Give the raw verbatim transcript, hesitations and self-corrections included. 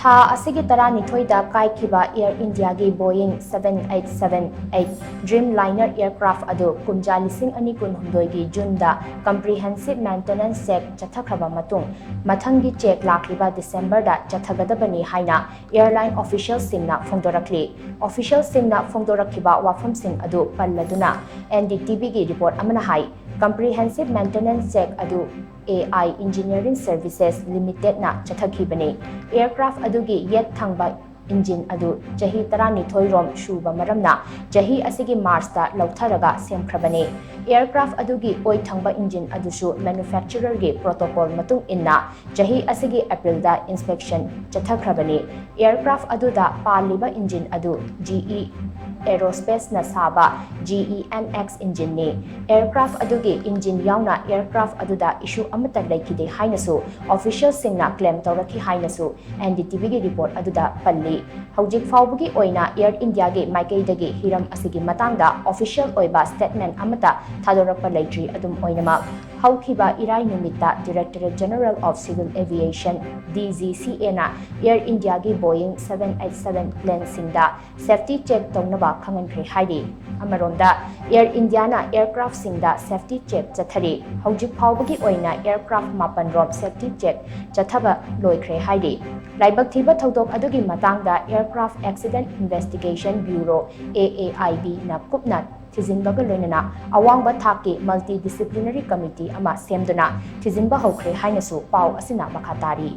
ꯊꯥ ꯑꯁꯤꯒꯤ ꯇꯔꯥꯅꯤꯊꯣꯏꯗ ꯀꯥꯏꯈꯤꯕ Air Indiaꯒꯤ Boeing seven eight seven eight Dreamliner aircraft ꯑꯗꯨ ꯀꯨꯝꯖꯥ ꯂꯤꯁꯤꯡ ꯑꯅꯤ ꯀꯨꯟꯍꯨꯝꯗꯣꯏꯒꯤ Juneꯗ comprehensive maintenance check ꯆꯠꯊꯈ꯭ꯔꯕ ꯃꯇꯨꯡ, ꯃꯊꯪꯒꯤ check ꯂꯥꯛꯂꯤꯕ Decemberꯗ ꯆꯠꯊꯒꯗꯕꯅꯤ ꯍꯥꯏꯅ airline officialꯁꯤꯡꯅ ꯐꯣꯡꯗꯣꯔꯛꯂꯤ꯫ Officialꯁꯤꯡꯅ ꯐꯣꯡꯗꯣꯔꯛꯈꯤꯕ ꯋꯥꯐꯝꯁꯤꯡ ꯑꯗꯨ ꯄꯜꯂꯗꯨꯅ NDTVꯒꯤ report ꯑꯃꯅ ꯍꯥꯏ, comprehensive maintenance check ꯑꯗꯨ AI Engineering Services Limitedꯅ ꯆꯠꯊꯈꯤꯕꯅꯤ꯫ Aircraft ꯑꯗꯨꯒꯤ ꯌꯦꯠ ꯊꯪꯕ engine ꯑꯗꯨ ꯆꯍꯤ ꯇꯔꯥꯅꯤꯊꯣꯏ ꯔꯣꯝ ꯁꯨꯕ ꯃꯔꯝꯅ ꯆꯍꯤ ꯑꯁꯤꯒꯤ Marchꯇ ꯂꯧꯊꯔꯒ ꯁꯦꯝꯈ꯭ꯔꯕꯅꯤ꯫ Aircraft ꯑꯗꯨꯒꯤ ꯑꯣꯏ ꯊꯪꯕ engine ꯑꯗꯨꯁꯨ manufacturerꯒꯤ protocol ꯃꯇꯨꯡ ꯏꯟꯅ ꯆꯍꯤ ꯑꯁꯤꯒꯤ Aprilꯗ inspection ꯆꯠꯊꯈ꯭ꯔꯕꯅꯤ꯫ Aircraft ꯑꯗꯨꯗ ꯄꯥꯜꯂꯤꯕ engine ꯑꯗꯨ GE Aerospaceꯅ ꯁꯥꯕ GE NX engineꯅꯤ꯫ Aircraft ꯑꯗꯨꯒꯤ engine ꯌꯥꯎꯅ aircraft ꯑꯗꯨꯗ issue ꯑꯃꯠꯇ ꯂꯩꯈꯤꯗꯦ ꯍꯥꯏꯅꯁꯨ officialꯁꯤꯡꯅ claim ꯇꯧꯔꯛꯈꯤ ꯍꯥꯏꯅꯁꯨ NDTVꯒꯤ report ꯑꯗꯨꯗ ꯄꯜꯂꯤ꯫ ꯍꯧꯖꯤꯛ ꯐꯥꯎꯕꯒꯤ ꯑꯣꯏꯅ Air Indiaꯒꯤ ꯃꯥꯏꯀꯩꯗꯒꯤ ꯍꯤꯔꯝ ꯑꯁꯤꯒꯤ ꯃꯇꯥꯡꯗ official ꯑꯣꯏꯕ statement ꯑꯃꯠꯇ ꯊꯥꯗꯣꯔꯛꯄ ꯂꯩꯇ꯭ꯔꯤ꯫ ꯑꯗꯨꯝ ꯑꯣꯏꯅꯃꯛ, ꯍꯧꯈꯤꯕ ꯏꯔꯥꯏ ꯅꯨꯃꯤꯠꯇ Directorate General of Civil Aviation, DGCAꯅ Air Indiaꯒꯤ Boeing seven eight seven planeꯁꯤꯡꯗ safety check ꯇꯧꯅꯕ ꯈꯪꯍꯟꯈ꯭ꯔꯦ ꯍꯥꯏꯔꯤ꯫ ꯑꯃꯔꯣꯝꯗ, Air Indiaꯅ aircraftꯁꯤꯡꯗ safety check ꯆꯠꯊꯔꯤ꯫ ꯍꯧꯖꯤꯛ ꯐꯥꯎꯕꯒꯤ ꯑꯣꯏꯅ aircraft ꯃꯥꯄꯟ ꯔꯣꯝ safety check ꯆꯠꯊꯕ ꯂꯣꯏꯈ꯭ꯔꯦ ꯍꯥꯏꯔꯤ꯫ ꯂꯥꯏꯕꯛ ꯊꯤꯕ ꯊꯧꯗꯣꯛ ꯑꯗꯨꯒꯤ ꯃꯇꯥꯡꯗ Aircraft Accident Investigation Bureau, AAIBꯅ ꯀꯨꯞꯅ ꯊꯤꯖꯤꯟꯕꯒ ꯂꯣꯏꯅꯅ ꯑꯋꯥꯡꯕ ꯊꯥꯛꯀꯤ multidisciplinary committee ꯑꯃ ꯁꯦꯝꯗꯨꯅ ꯊꯤꯖꯤꯟꯕ ꯍꯧꯈ꯭ꯔꯦ ꯍꯥꯏꯅꯁꯨ ꯄꯥꯎ ꯑꯁꯤꯅ ꯃꯈꯥ ꯇꯥꯔꯤ꯫